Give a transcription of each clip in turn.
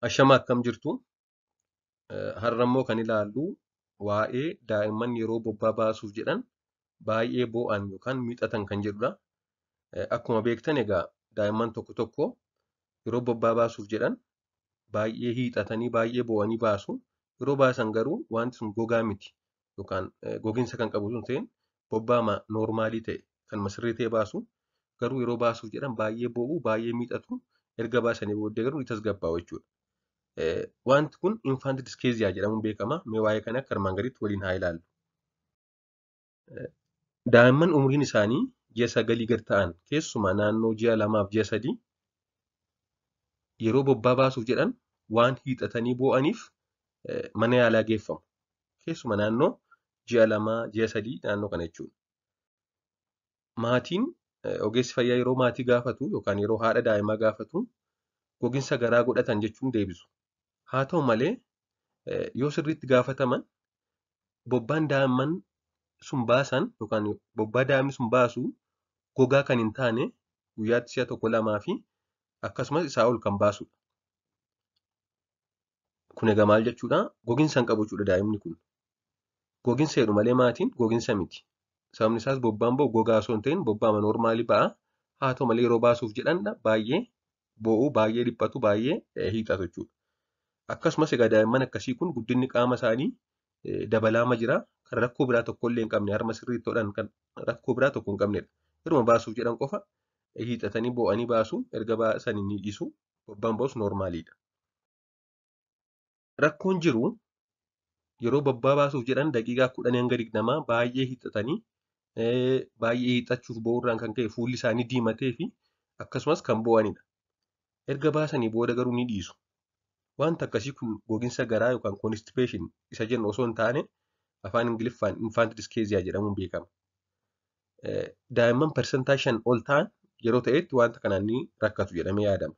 Ashama akkam jirtu? Har'a immoo kan ilaallu waa'ee daa'imman yeroo bobbaa baasuuf jedhan baay'ee boo'an yookaan miixatan kan jedhudha. Akkuma beektan egaa daa'imman tokko tokko yeroo bobbaa baasuuf jedhan baay'ee hiixatanii baay'ee boo'anii baasu. Yeroo baasan garuu wanti sun gogaa miti yookaan gogiinsa kan qabu osoo hin ta'in bobbaama noormaalii ta'e kan sirrii ta'e baasu. Garuu yeroo baasuuf jedhan baay'ee boo'u, baay'ee miixatu. Erga baasanii booddee garuu ni tasgabbaa'u jechuudha. Wanti kun infant dyschezia jedhamuun beekama. Mee waa'ee kana akka armaan gadiitti waliin haa ilaallu. Daa'imman umriin isaanii ji'a 9 gad ta'an keessumaa naannoo ji'a 2 fi ji'a 3 yeroo bobbaa baasuuf jedhan waan hiixatanii boo'aniif mana yaalaa geeffamu. Keessumaa naannoo ji'a 2, ji'a 3 naannoo kana jechuudha. Maatiin ogeessi fayyaa yeroo maatii gaafatu yookaan yeroo haadha daa'imaa gaafatu gogiinsa garaa godhatan jechuun deebisu. Haa ta'u malee yoo sirriitti gaafataman bobbaan daa'imman sun baasan yookaan bobbaa daa'imni sun baasu gogaa kan hin taane guyyaatti si'a 1, 2 fi akkasumas isaa ol kan baasudha. Kun egaa maal jechuudha? Gogiinsa hin qabu jechuudha daa'imni kun. Gogiinsa jedhu malee maatiin gogiinsa miti. Sababni isaas bobbaan ba'u gogaa osoo hin ta'in bobbaama noormaalii ba'a. Haa ta'u malee yeroo baasuuf jedhan baay'ee boo'u, baay'ee dhiphatu, baay'ee hiixatu jechuudha. Akkasumas egaa daa'imman akkasii kun guddinni qaama isaanii dabalaama jira. Kan rakkoo biraa tokko illee hin qabne harma sirriitti hodhan kan rakkoo biraa tokko hin qabnedha. Yeruma baasuuf jedhan qofa hiixatanii boo'anii baasu, erga baasanii ni dhiisu. Bobbaan ba'us noormaaliidha. Rakkoon jiru yeroo bobbaa baasuuf jedhan daqiiqaa 10 hanga 20 baay'ee hiixatanii baay'ee hiixachuuf boo'uurraan kan ka'e fuulli isaanii diimatee fi akkasumas kan boo'anidha. Erga baasanii booda garuu ni dhiisu. Wanta akkasii kun gogiinsa garaa yookaan constipation isa jennu osoo hin taane afaan Ingiliffaan infant dyschezia jedhamuun beekama. Daa'imman 5% ol ta'an yeroo ta'etti wanta kanaan ni rakkatu jedhamee yaadama.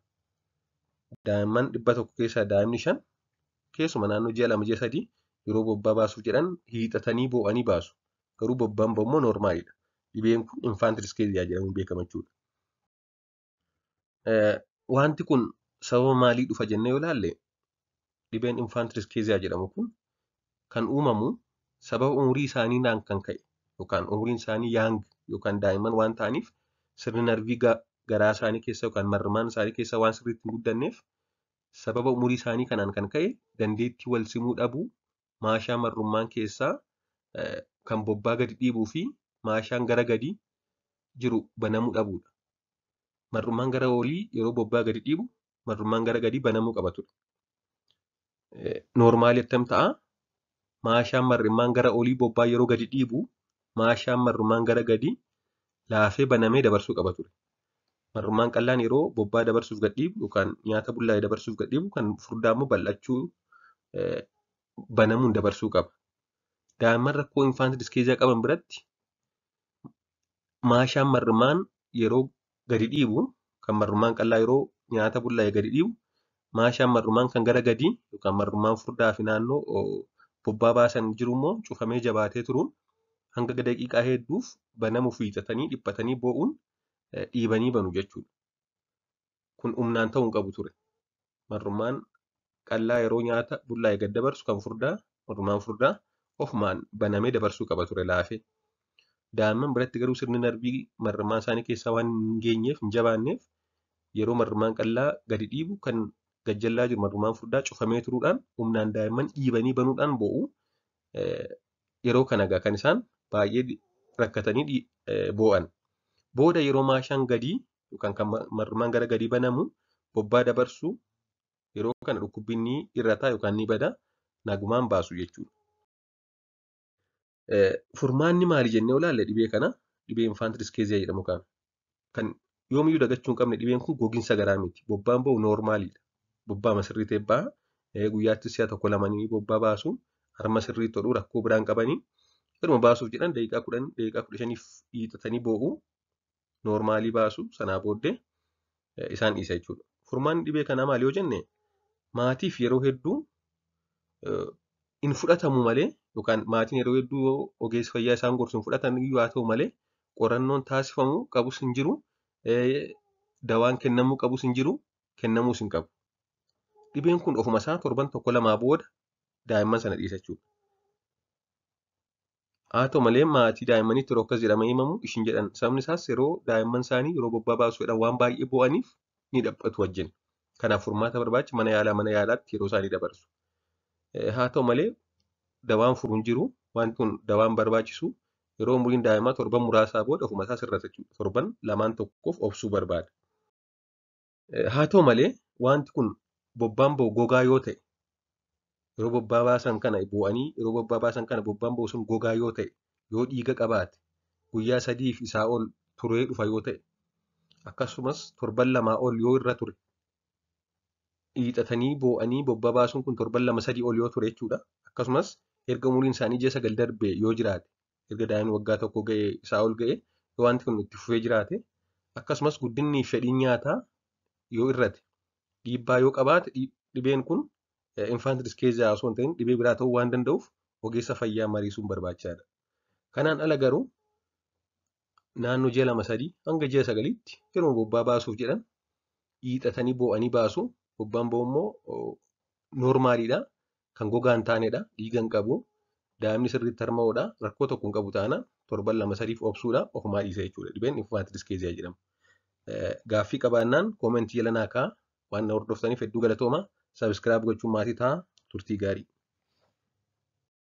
Daa'imman 100 keessaa daa'imni 5 keessuma naannoo ji'a 2, ji'a 3 yeroo bobbaa baasuuf jedhan hiixatanii boo'anii baasu. Garuu bobbaan ba'u immoo noormaalidha. Dhibeen kun infant dyschezia jedhamuun beekama jechuudha. Wanti kun sababa maalii dhufa jennee yoo ilaalle dhibeen infant dyschezia jedhamu kun kan uumamu sababa umurii isaaniidhaan kan ka'e yookaan umuriin isaanii yaang yookaan daa'imman waan ta'aniif sirni narvii garaa isaanii keessa yookaan marmaan isaanii keessa waan sirriitti hin guddanneef sababa umurii isaanii kanaan kan ka'e dandeettii wal simuu dhabuu, maashaa marrummaan keessaa kan bobbaa gadi dhiibuu fi maashaan gara gadii jiru banamuu dhabuudha. Marrummaan gara olii yeroo bobbaa gadi dhiibu marrummaan gara gadii banamuu qaba ture. Noormaali attam ta'a? Maashaan marrummaan gara olii bobbaa yeroo gadi dhiibu maashaan marrummaan gara gadii laafee banamee dabarsuu qaba ture. Marrummaan qallaan yeroo bobbaa dabarsuuf gad dhiibu yookaan nyaata bullaa'e dabarsuuf gad dhiibu kan furdaa immoo bal'achuu banamuun dabarsuu qaba. Daa'imman rakkoo infant dyschezia qaban biratti maashaan marrumaan yeroo gadi dhiibu kan marrumaan qal'aa yeroo nyaata bullaa'e gadi dhiibu maashaan marrumaan kan gara gadii yookaan marrumaan furdaa fi naannoo bobbaa baasan jiru immoo cufamee jabaatee turuun hanga daqiiqaa hedduuf banamuuf hiixatanii dhiphatanii boo'uun dhiibanii banu jechuudha. Kun humnaan ta'uu hin qabu ture. Marrumaan qal'aa yeroo nyaata bullaa'e gad dabarsu kan furdaa marrumaan furdaa ofumaan banamee dabarsuu qaba ture laafee. Daa'imman biratti garuu sirni narvii marrumaan isaanii keessaa waan hin geenyeef hin jabaanneef yeroo marrumaan qal'aa gadi dhiibu kan gajjallaa jiru marrumaan furdaa cufamee turuudhaan humnaan daa'imman dhiibanii banuudhaan boo'u. Yeroo kana egaa kan isaan baay'ee rakkatanii boo'an. Booda yeroo maashaan gadii yookaan kan marrumaan gara gadii banamu bobbaa dabarsu yeroo kana dhukkubbiin ni hir'ata yookaan ni bada nagumaan baasu jechuudha. Furmaanni maali jennee yoo ilaalle dhibee kana dhibee infant dyschezia jedhamu kana kan yoomiyyuu dagachuu hin qabne dhibeen kun gogiinsa garaa miti. Bobbaan ba'u noormaaliidha. Bobbaama sirrii ta'e ba'a. Guyyaatti si'a 1, 2 bobbaa baasu. Harma sirriitti hodhuu rakkoo biraan qabanii. Yeruma baasuuf jedhan daqiiqaa 10, daqiiqaa 15 hiixatanii boo'u. Noormaalii baasu sanaa booddee isaan dhiisa jechuudha. Furmaanni dhibee kanaa maali yoo jenne maatiif yeroo hedduu hin fudhatamu malee yookaan maatiin yeroo hedduu ogeessi fayyaa isaan gorsu hin fudhatan iyyuu haa ta'u malee qorannoon taasifamu qabus hin jiru, dawaan kennamuu qabus hin jiru, kennamuus hin qabu. Dhibeen kun ofuma isaa torban tokko lamaa booda daa'imman sana dhiisa jechuudha. Haa ta'u malee maatii daa'immaniitti yeroo akkas jedhamee himamu ishiin jedhan sababni isaas yeroo daa'imman isaanii yeroo bobbaa baasuu fedhan waan baay'ee boo'aniif ni dhiphatu wajjin. Kanaaf furmaata barbaacha mana yaalaa mana yaalaatti yeroo isaanii dabarsu. Haa ta'u malee dawaan furu hin jiru. Wanti kun dawaan barbaachisu yeroo umuriin daa'imaa torban muraasaa booda ofuma isaa sirrata jechuudha. Torban lamaan tokkoof obsuu barbaada. Haa ta'u malee wanti kun bobbaan ba'u gogaa yoo ta'e yeroo bobbaa baasan kana boo'anii yeroo bobbaa baasan kana bobbaan ba'u sun gogaa yoo ta'e yoo dhiiga qabaate guyyaa sadiif isaa ol turee dhufa yoo ta'e akkasumas torban lamaa ol yoo irra ture hiixatanii boo'anii bobbaa baasuun kun torban lama sadii ol yoo ture jechuudha. Akkasumas erga umuriin isaanii ji'a 9 darbee yoo jiraate erga daa'imni waggaa 1 ga'e isaa ol ga'e yoo wanti kun itti fufee jiraate akkasumas guddinni fi fedhiin nyaataa yoo irrate dhiibbaa yoo qabaate dhibeen kun infant dyschezia osoo hin ta'in dhibee biraa ta'uu waan danda'uuf ogeessa fayyaa mariisuun barbaachisaadha. Kanaan ala garuu naannoo ji'a 2 3 hanga ji'a 9tti yeroo bobbaa baasuuf jedhan hiixatanii boo'anii baasu. Bobbaan ba'u immoo noormaaliidha. Kan gogaa hin taanedha. Dhiiga hin qabu. Daa'imni sirriitti harma'uudha. Rakkoo tokko hin qabu taana torban 2 3f obsuudha. Ofumaa dhiisa jechuudha. Dhibeen infant dyschezia jedhama. Gaaffii qabaannaan koomentii jala naa kaa'aa. Waan na hordoftaniif hedduu galatooma. Sabiskiraayib gochuun maatii ta'aa. Turtii gaarii.